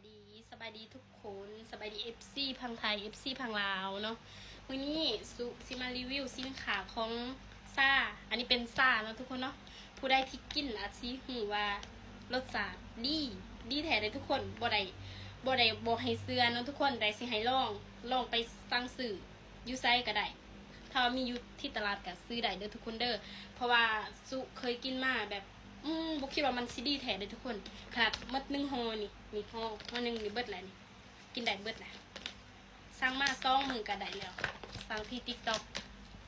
ດີ ສະບາຍດີທຸກຄົນ ສະບາຍດີ ເອັຟຊີ ຝັ່ງໄທ ເອັຟຊີ ຝັ່ງລາວເນາະ. ມື້ນີ້ສຸຊິມາຣີວິວສິນຄ້າຂອງຊາ ອັນນີ້ເປັນຊາເນາະທຸກຄົນເນາະ. ຜູ້ໃດທີ່ກິນອາດຊິຮູ້ວ່າລົດຊາດດີ ດີແທ້ເດ້ທຸກຄົນ. ບໍ່ໄດ້ ບໍ່ໄດ້ບອກໃຫ້ເຊື່ອເນາະທຸກຄົນ ແຕ່ຊິໃຫ້ລອງ ລອງໄປສັ່ງຊື້ຢູ່ໃສກໍໄດ້. ຖ້າວ່າມີຢູ່ທີ່ຕະຫຼາດກໍຊື້ໄດ້ເດີທຸກຄົນເດີ. ເພາະວ່າສຸເຄີຍກິນມາແບບ ອືມ ບໍ່ຄິດວ່າມັນຊິດີແທ້ເດີທຸກຄົນ. ຂະໜາດໝົດໜຶ່ງຫໍ່ນີ້ ນີ້ຫໍ່ ຫໍ່ໜຶ່ງນີ້ເບິດແລ້ວນີ້ ກິນໄດ້ເບິດແລ້ວ. ສັ່ງມາສອງມື້ກໍໄດ້ແລ້ວ ສັ່ງທີ່ TikTok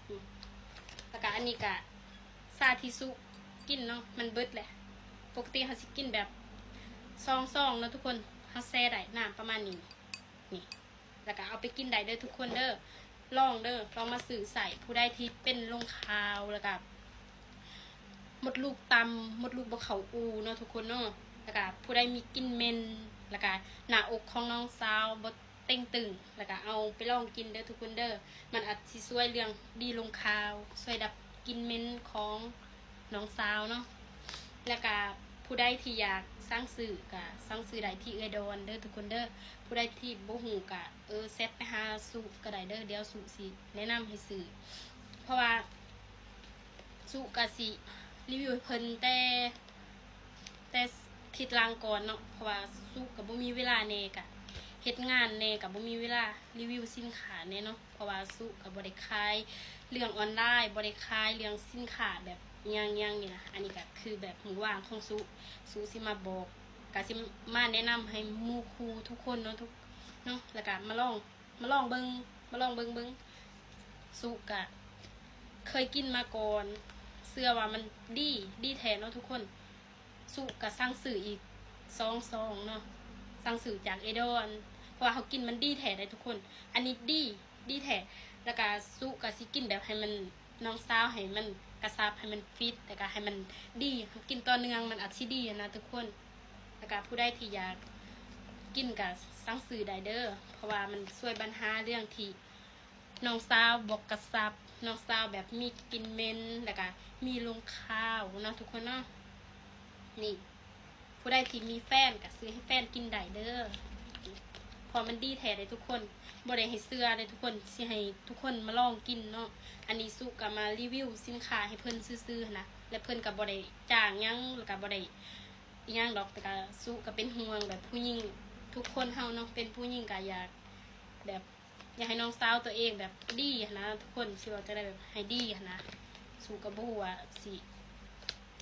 ອືມ ແລ້ວກໍອັນນີ້ກໍຊາທີ່ສຸກິນເນາະ ມັນເບິດແລ້ວ. ປົກກະຕິເຮົາຊິກິນແບບສອງຊອງເນາະທຸກຄົນ ເຮົາແຊ່ໄດ້ນ້ຳປະມານນີ້ ນີ້ ແລ້ວກໍເອົາໄປກິນໄດ້ເດີທຸກຄົນເດີ. ລອງເດີ ລອງມາຊື້ໃຊ້ ຜູ້ໃດທີ່ເປັນລົງຄາວ ແລ້ວກໍມົດລູກຕ່ຳ ມົດລູກບໍ່ເຂົ້າອູ່ເນາະທຸກຄົນເນາະ. ແລ້ວກໍຜູ້ໃດມີກິ່ນເໝັນ ແລ້ວກໍໜ້າອົກຂອງນ້ອງສາວບໍ່ເຕ່ງຕຶງ ແລ້ວກໍເອົາໄປລອງກິນເດີທຸກຄົນເດີ. ມັນອາດຊິຊ່ວຍເລື່ອງດີລົງຄາວ ຊ່ວຍດັບກິ່ນເໝັນຂອງນ້ອງສາວເນາະ. ແລ້ວກະຜູ້ໃດທີ່ຢາກສັ່ງຊື້ກະສັ່ງຊື້ໄດ້ທີ່ເອື້ອຍດອນເດີທຸກຄົນເດີ. ຜູ້ໃດທີ່ບໍ່ຮູ້ກະ ເອີ ແຊັດໄປຫາສຸກະໄດ້ເດີ ດຽວສຸຊິແນະນຳໃຫ້ຊື້. ເພາະວ່າສຸກະຊິຣີວິວໃຫ້ເພິ່ນແຕ່ ແຕ່ທິດຫຼັງກ່ອນເນາະ ເພາະວ່າສຸກະບໍ່ມີເວລາແດ່ ກະເຮັດງານແດ່ ກະບໍ່ມີເວລາຣີວິວສິນຄ້າແດ່ເນາະ. ເພາະວ່າສຸກະບໍ່ໄດ້ຂາຍເລື່ອງອອນລາຍ ບໍ່ໄດ້ຂາຍເລື່ອງສິນຄ້າແບບຫຍັງໆນີ້ນະ. ອັນນີ້ກະຄືແບບມື້ວ່າງຂອງສຸ ສຸຊິມາບອກ ກະຊິມາແນະນຳໃຫ້ໝູ່ຄູ່ທຸກຄົນເນາະ ທຸກເນາະ. ແລ້ວກະມາລອງ ມາລອງເບິ່ງ ມາລອງເບິ່ງເບິ່ງ. ສຸກະເຄີຍກິນມາກ່ອນ ເຊື່ອວ່າມັນດີ ດີແທ້ເນາະທຸກຄົນ. ສຸກະສັ່ງຊື້ອີກສອງຊອງເນາະ ສັ່ງຊື້ຈາກເອດອນ ເພາະວ່າເຮົາກິນມັນດີແທ້ເດ້ທຸກຄົນ. ອັນນີ້ດີ ດີແທ້. ແລ້ວກະສຸກະຊິກິນແບບໃຫ້ມັນ ນ້ອງສາວໃຫ້ມັນກະຊັບ ໃຫ້ມັນຟິດ ແລ້ວກະໃຫ້ມັນດີ ກິນຕໍ່ເນື່ອງມັນອາດຊິດີຫັ້ນນະທຸກຄົນ. ແລ້ວກະຜູ້ໃດທີ່ຢາກກິນກະສັ່ງຊື້ໄດ້ເດີ ເພາະວ່າມັນຊ່ວຍບັນຫາເລື່ອງທີ່ ນ້ອງສາວບໍ່ກະຊັບ ນ້ອງສາວແບບມີກິ່ນເໝັນ ແລ້ວກະມີລົງຄາວເນາະທຸກຄົນເນາະ. ນີ້ ຜູ້ໃດທີ່ມີແຟນກະຊື້ໃຫ້ແຟນກິນໄດ້ເດີ ເພາະມັນດີແທ້ເດ້ທຸກຄົນ. ບໍ່ໄດ້ໃຫ້ເຊື່ອເດ້ທຸກຄົນ ຊິໃຫ້ທຸກຄົນມາລອງກິນເນາະ. ອັນນີ້ສຸກະມາຣີວິວສິນຄ້າໃຫ້ເພິ່ນຊື່ໆຫັ້ນນະ ແລະເພິ່ນກະບໍ່ໄດ້ຈ້າງຫຍັງ ແລ້ວກະບໍ່ໄດ້ອີ່ຫຍັງດອກ ແຕ່ກະສຸກະເປັນຫ່ວງແບບຜູ້ຍິງ ທຸກຄົນເຮົາເນາະ ເປັນຜູ້ຍິງກະຢາກແບບ ຢາກໃຫ້ນ້ອງສາວຕົວເອງແບບດີຫັ້ນນະທຸກຄົນ ຊິເວົ້າຈັ່ງໃດ ແບບໃຫ້ດີຫັ້ນນະ. ສຸກະບໍ່ຮູ້ວ່າຊິ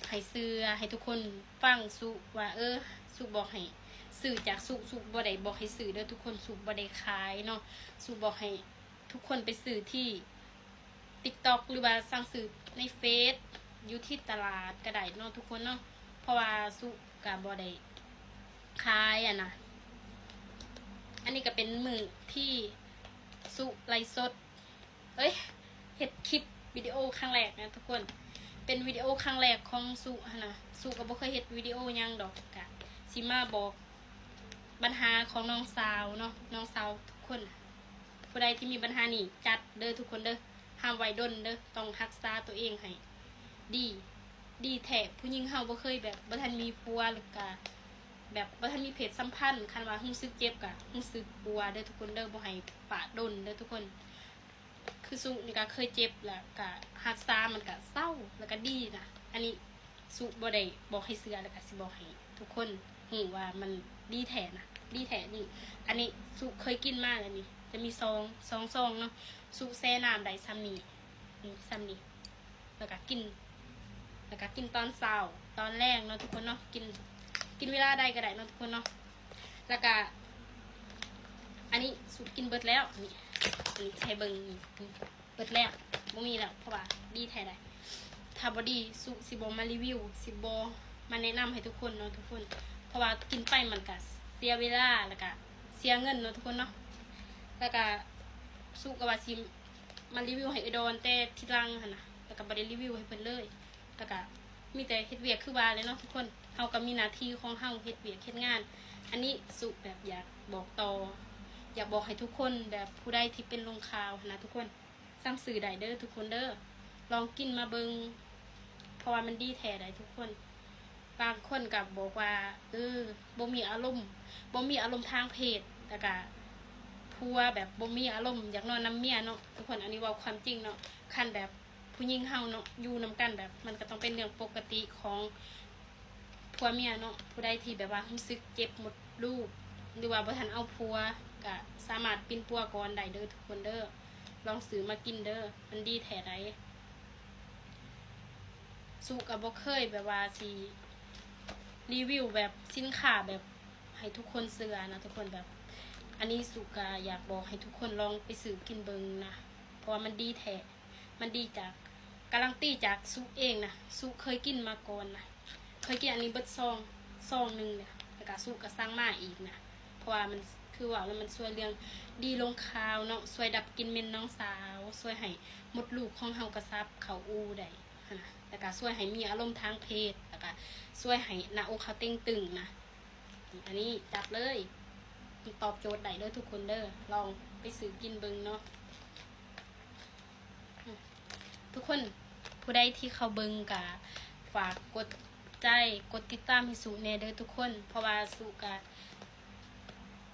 ໃຫ້ເຊື່ອ ໃຫ້ທຸກຄົນຟັງສຸວ່າ ເອີ ສຸບອກໃຫ້ຊື້ຈາກສຸ ສຸບໍ່ໄດ້ບອກໃຫ້ຊື້ເດີທຸກຄົນ ສຸບໍ່ໄດ້ຂາຍເນາະ. ສຸບອກໃຫ້ທຸກຄົນໄປຊື້ທີ່ TikTok ຫຼືວ່າສັ່ງຊື້ໃນເຟສ ຢູ່ທີ່ຕະຫຼາດກະໄດ້ເນາະທຸກຄົນເນາະ ເພາະວ່າສຸກະບໍ່ໄດ້ຂາຍຫັ້ນນະ. ອັນນີ້ກະເປັນມື້ທີ່ສຸໄລຟ໌ສົດ ເອີຍ ເຮັດຄລິບວິດີໂອຄັ້ງແລກນະທຸກຄົນ ເປັນວິດີໂອຄັ້ງແລກຂອງສຸຫັ້ນນະ. ສຸກະບໍ່ເຄີຍເຮັດວິດີໂອຫຍັງດອກ ກະຊິມາບອກບັນຫາຂອງນ້ອງສາວເນາະ ນ້ອງສາວທຸກຄົນ ຜູ້ໃດທີ່ມີບັນຫານີ້ຈັດເດີທຸກຄົນເດີ ຫ້າມໄວ້ດົນເດີ ຕ້ອງຮັກສາຕົວເອງໃຫ້ດີ ດີແທ້. ຜູ້ຍິງເຮົາບໍ່ເຄີຍແບບ ບໍ່ທັນມີຜົວ ຫຼືກະແບບບໍ່ທັນມີເພດສຳພັນ ຄັນວ່າຮູ້ສຶກເຈັບກະຮູ້ສຶກປົວເດີທຸກຄົນເດີ ບໍ່ໃຫ້ປະດົນເດີທຸກຄົນ. ຄືສຸນີ້ກະເຄີຍເຈັບ ແລ້ວກະຮັກສາມັນກະເຊົາ ແລ້ວກະດີນະ. ອັນນີ້ສຸບໍ່ໄດ້ບອກໃຫ້ເຊື່ອ ແລ້ວກະຊິບອກໃຫ້ທຸກຄົນຮູ້ວ່າມັນດີແທ້ນະ ດີແທ້ນີ້. ອັນນີ້ສຸເຄີຍກິນມາແລ້ວນີ້ ຈະມີຊອງ ຊອງຊອງເນາະ. ສຸແຊ່ນ້ຳໄດ້ຊ່ຳນີ້ ນີ້ ຊ່ຳນີ້ ແລ້ວກະກິນ ແລ້ວກະກິນຕອນເຊົ້າ ຕອນແລງເນາະທຸກຄົນເນາະ ກິນ ກິນເວລາໃດກະໄດ້ເນາະທຸກຄົນເນາະ. ແລ້ວກະ ອັນນີ້ສຸກິນເບິດແລ້ວ ນີ້ ນີ້ໃຫ້ເບິ່ງ ນີ້ ນີ້ເບິດແລ້ວ ບໍ່ມີແລ້ວ ເພາະວ່າດີແທ້ໃດ໋. ຖ້າບໍ່ດີສຸຊິບໍ່ມາຣີວິວ ຊິບໍ່ມາແນະນຳໃຫ້ທຸກຄົນເນາະທຸກຄົນ ເພາະວ່າກິນໄປມັນກະເສຍເວລາ ແລ້ວກະເສຍເງິນເນາະທຸກຄົນເນາະ. ແລ້ວກະສຸກະວ່າຊິມາຣີວິວໃຫ້ເອື້ອຍດອນແຕ່ທີຫຼັງຫັ້ນນະ ແລ້ວກະບໍ່ໄດ້ຣີວິວໃຫ້ເພິ່ນເລີຍ. ແລ້ວກະມີແຕ່ເຮັດວຽກຄືວ່າແຫຼະເນາະທຸກຄົນ ເຮົາກະມີໜ້າທີ່ຂອງເຮົາ ເຮັດວຽກເຮັດງານ. ອັນນີ້ສຸແບບຢາກບອກຕໍ່ ຢາກບອກໃຫ້ທຸກຄົນ ແບບຜູ້ໃດທີ່ເປັນລົງຄາວຫັ້ນນະທຸກຄົນ ສັ່ງຊື້ໄດ້ເດີທຸກຄົນເດີ ລອງກິນມາເບິ່ງ ເພາະວ່າມັນດີແທ້ໃດ໋ທຸກຄົນ. ບາງຄົນກໍບອກວ່າ ເອີ ບໍ່ມີອາລົມ ບໍ່ມີອາລົມທາງເພດ ແລ້ວກໍຜົວແບບບໍ່ມີອາລົມຢາກນອນນຳເມຍເນາະ ທຸກຄົນ. ອັນນີ້ເວົ້າຄວາມຈິງເນາະ. ຄັນແບບຜູ້ຍິງເຮົາເນາະ ຢູ່ນຳກັນແບບ ມັນກໍຕ້ອງເປັນເລື່ອງປົກກະຕິຂອງຜົວເມຍເນາະ. ຜູ້ໃດທີ່ແບບວ່າຮູ້ສຶກເຈັບມົດລູກ ຫຼືວ່າບໍ່ທັນເອົາຜົວ ກໍສາມາດປິ່ນປົວກ່ອນໄດ້ເດີທຸກຄົນເດີ. ລອງຊື້ມາກິນເດີ ມັນດີແທ້ໃດ. ສຸກໍບໍ່ເຄີຍແບບວ່າຊິຣີວິວແບບສິນຄ້າແບບໃຫ້ທຸກຄົນເຊື່ອນະທຸກຄົນ. ແບບ ອັນນີ້ສຸກໍຢາກບອກໃຫ້ທຸກຄົນລອງໄປຊື້ກິນເບິ່ງນະ ເພາະວ່າມັນດີແທ້ ມັນດີຈາກ ກາຣັນຕີຈາກສຸເອງນະ. ສຸເຄີຍກິນມາກ່ອນນະ ເຄີຍກິນອັນນີ້ເບິດຊອງ ຊອງໜຶ່ງເລີຍ ແລ້ວກໍສຸກໍສັ່ງມາອີກນະ ເພາະວ່າມັນ ຄືເວົ້າແລ້ວມັນຊ່ວຍເລື່ອງດີລົງຄາວເນາະ ຊ່ວຍດັບກິ່ນເໝັນນ້ອງສາວ ຊ່ວຍໃຫ້ມົດລູກຂອງເຮົາກະຊັບເຂົ້າອູ່ໄດ້ຫັ້ນນະ ແລ້ວກະຊ່ວຍໃຫ້ມີອາລົມທາງເພດ ແລ້ວກະຊ່ວຍໃຫ້ໜ້າອົກເຮົາເຕ່ງຕຶງນະ. ອັນນີ້ຈັດເລີຍ ມັນຕອບໂຈດໄດ້ເດີທຸກຄົນເດີ. ລອງໄປຊື້ກິນເບິ່ງເນາະ. ທຸກຄົນ ຜູ້ໃດທີ່ເຂົ້າເບິ່ງກະຝາກກົດໃຈ ກົດຕິດຕາມໃຫ້ສຸແດ່ເດີທຸກຄົນ ເພາະວ່າສຸກະ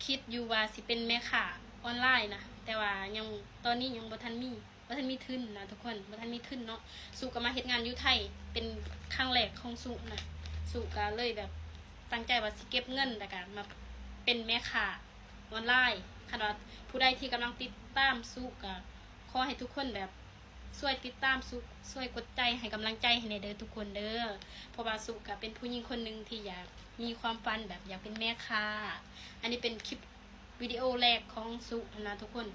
ຄິດຢູ່ວ່າຊິເປັນແມ່ຄ້າອອນລາຍນະ ແຕ່ວ່າຍັງ ຕອນນີ້ຍັງບໍ່ທັນມີ ບໍ່ທັນມີທຶນນະທຸກຄົນ ບໍ່ທັນມີທຶນເນາະ. ສຸກະມາເຮັດງານຢູ່ໄທເປັນຄັ້ງແລກຂອງສຸນະ ສຸກະເລີຍແບບຕັ້ງໃຈວ່າຊິເກັບເງິນ ແລ້ວກະມາເປັນແມ່ຄ້າອອນລາຍ. ຄັນວ່າຜູ້ໃດທີ່ກຳລັງຕິດຕາມສຸກະ ຂໍໃຫ້ທຸກຄົນແບບຊ່ວຍຕິດຕາມສຸ ຊ່ວຍກົດໃຈໃຫ້ກຳລັງໃຈໃຫ້ແດ່ເດີທຸກຄົນເດີ ເພາະວ່າສຸກະເປັນຜູ້ຍິງຄົນໜຶ່ງທີ່ຢາກມີຄວາມຝັນແບບຢາກເປັນແມ່ຄ້າ. ອັນນີ້ເປັນຄລິບວິດີໂອແລກຂອງສຸຫັ້ນນະທຸກຄົນ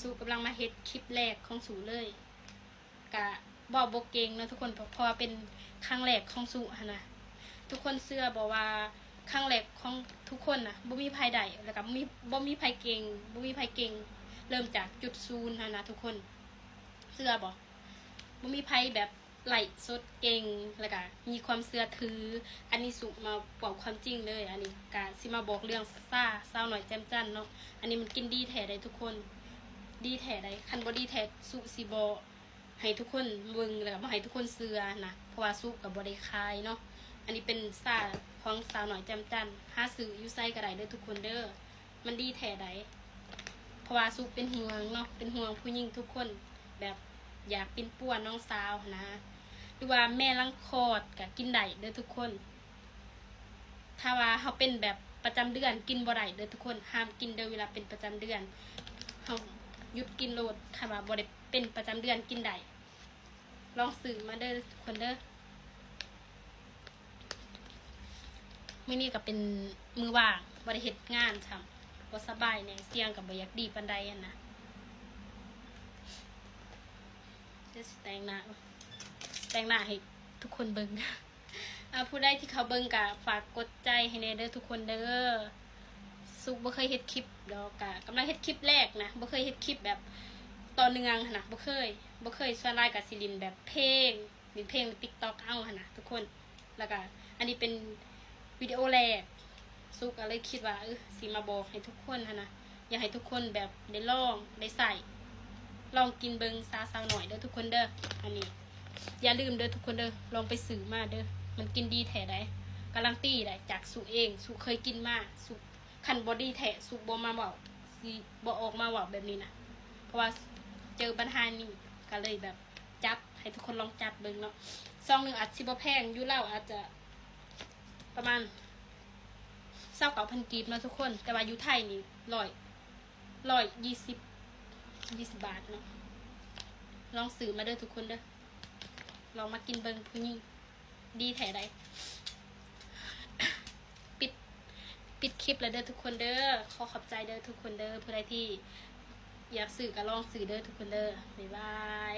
ສຸກຳລັງມາເຮັດຄລິບແລກຂອງສຸເລີຍ ກະເວົ້າບໍ່ເກັ່ງເນາະທຸກຄົນ ເພາະວ່າເປັນຄັ້ງແລກຂອງສຸຫັ້ນນະ. ທຸກຄົນເຊື່ອບໍ່ວ່າຄັ້ງແລກຂອງທຸກຄົນນະ ບໍ່ມີໃຜໄດ້ ແລ້ວກະບໍ່ມີ ບໍ່ມີໃຜເກັ່ງ ບໍ່ມີໃຜເກັ່ງ ເລີ່ມຈາກຈຸດສູນຫັ້ນນະທຸກຄົນ ເຊື່ອບໍ່? ບໍ່ມີໃຜແບບໄລຟ໌ສົດເກັ່ງ ແລ້ວກະມີຄວາມເຊື່ອຖື. ອັນນີ້ສຸມາເວົ້າຄວາມຈິງເລີຍ ອັນນີ້ກະຊິມາບອກເລື່ອງຊາສາວນ້ອຍແຈ່ມຈັນເນາະ. ອັນນີ້ມັນກິນດີແທ້ໃດ໋ທຸກຄົນ ດີແທ້ໃດ໋. ຄັນບໍ່ດີແທ້ ສຸຊິບໍ່ ໃຫ້ທຸກຄົນເບິ່ງ ແລ້ວກໍບໍ່ໃຫ້ທຸກຄົນເຊື່ອນະ ເພາະວ່າສຸກໍບໍ່ໄດ້ຂາຍເນາະ. ອັນນີ້ເປັນຊາຂອງສາວນ້ອຍແຈ່ມຈັນ ຫາຊື້ຢູ່ໃສກໍໄດ້ເດີທຸກຄົນເດີ ມັນດີແທ້ໃດ໋. ເພາະວ່າສຸເປັນຫ່ວງເນາະ ເປັນຫ່ວງຜູ້ຍິງທຸກຄົນ ແບບຢາກປິ່ນປົວນ້ອງສາວຫັ້ນນະ ຫຼືວ່າແມ່ຫຼັງຄອດກໍກິນໄດ້ເດີທຸກຄົນ. ຖ້າວ່າເຮົາເປັນແບບປະຈຳເດືອນ ກິນບໍ່ໄດ້ເດີທຸກຄົນ ຫ້າມກິນເດີ ເວລາເປັນປະຈຳເດືອນ ເຮົາຢຸດກິນໂລດ. ຄັນວ່າບໍ່ໄດ້ເປັນປະຈຳເດືອນ ກິນໄດ້ ລອງຊື້ມາເດີທຸກຄົນເດີ. ມື້ນີ້ກໍເປັນມື້ວ່າງ ບໍ່ໄດ້ເຮັດງານຊ້ຳ ບໍ່ສະບາຍແດ່ ສຽງກໍບໍ່ຢາກດີປານໃດຫັ້ນນະ. ດຽວຊິແຕ່ງໜ້າ ແຕ່ງໜ້າໃຫ້ທຸກຄົນເບິ່ງ. ອ່າ ຜູ້ໃດທີ່ເຂົ້າເບິ່ງກະຝາກກົດໃຈໃຫ້ແດ່ເດີທຸກຄົນເດີ. ສຸກບໍ່ເຄີຍເຮັດຄລິບດອກ ກະກຳລັງເຮັດຄລິບແລກນະ ບໍ່ເຄີຍເຮັດຄລິບແບບຕໍ່ເນື່ອງຫັ້ນນະ ບໍ່ເຄີຍ ບໍ່ເຄີຍ. ສ່ວນຫຼາຍກະຊິຫຼິ້ນແບບເພງ ຫຼິ້ນເພງ TikTok ເອົາຫັ້ນນະທຸກຄົນ. ແລ້ວກະອັນນີ້ເປັນວິດີໂອແລກ ສຸກະເລີຍຄິດວ່າ ເອີ ຊິມາບອກໃຫ້ທຸກຄົນຫັ້ນນະ ຢາກໃຫ້ທຸກຄົນແບບໄດ້ລອງ ໄດ້ໃຊ້ ລອງກິນເບິ່ງຊາສາວນ້ອຍເດີທຸກຄົນເດີ. ອັນນີ້ຢ່າລືມເດີທຸກຄົນເດີ ລອງໄປຊື້ມາເດີ ມັນກິນດີແທ້ໃດ໋ ກາຣັນຕີໄດ້ຈາກສຸເອງ ສຸເຄີຍກິນມາ. ສຸ ຄັນບໍ່ດີແທ້ ສຸບໍ່ມາເວົ້າ ຊິບໍ່ອອກມາເວົ້າແບບນີ້ນະ ເພາະວ່າເຈີບັນຫານີ້ ກະເລີຍແບບຈັດ ໃຫ້ທຸກຄົນລອງຈັດເບິ່ງເນາະ. ຊອງໜຶ່ງອາດຊິບໍ່ແພງ ຢູ່ລາວອາດຈະປະມານຊາວເກົ້າພັນກີບເນາະທຸກຄົນ ແຕ່ວ່າຢູ່ໄທນີ້ຮ້ອຍ ຮ້ອຍ ຍີ່ສິບ ຍີ່ສິບບາດເນາະ. ລອງຊື້ມາເດີທຸກຄົນເດີ ລອງມາກິນເບິ່ງ ຜູ້ຍິງ ດີແທ້ໃດ໋. ປິດ ປິດຄລິບແລ້ວເດີທຸກຄົນເດີ ຂໍຂອບໃຈເດີທຸກຄົນເດີ ຜູ້ໃດທີ່ຢາກຊື້ກໍລອງຊື້ເດີທຸກຄົນເດີ ບາຍບາຍ.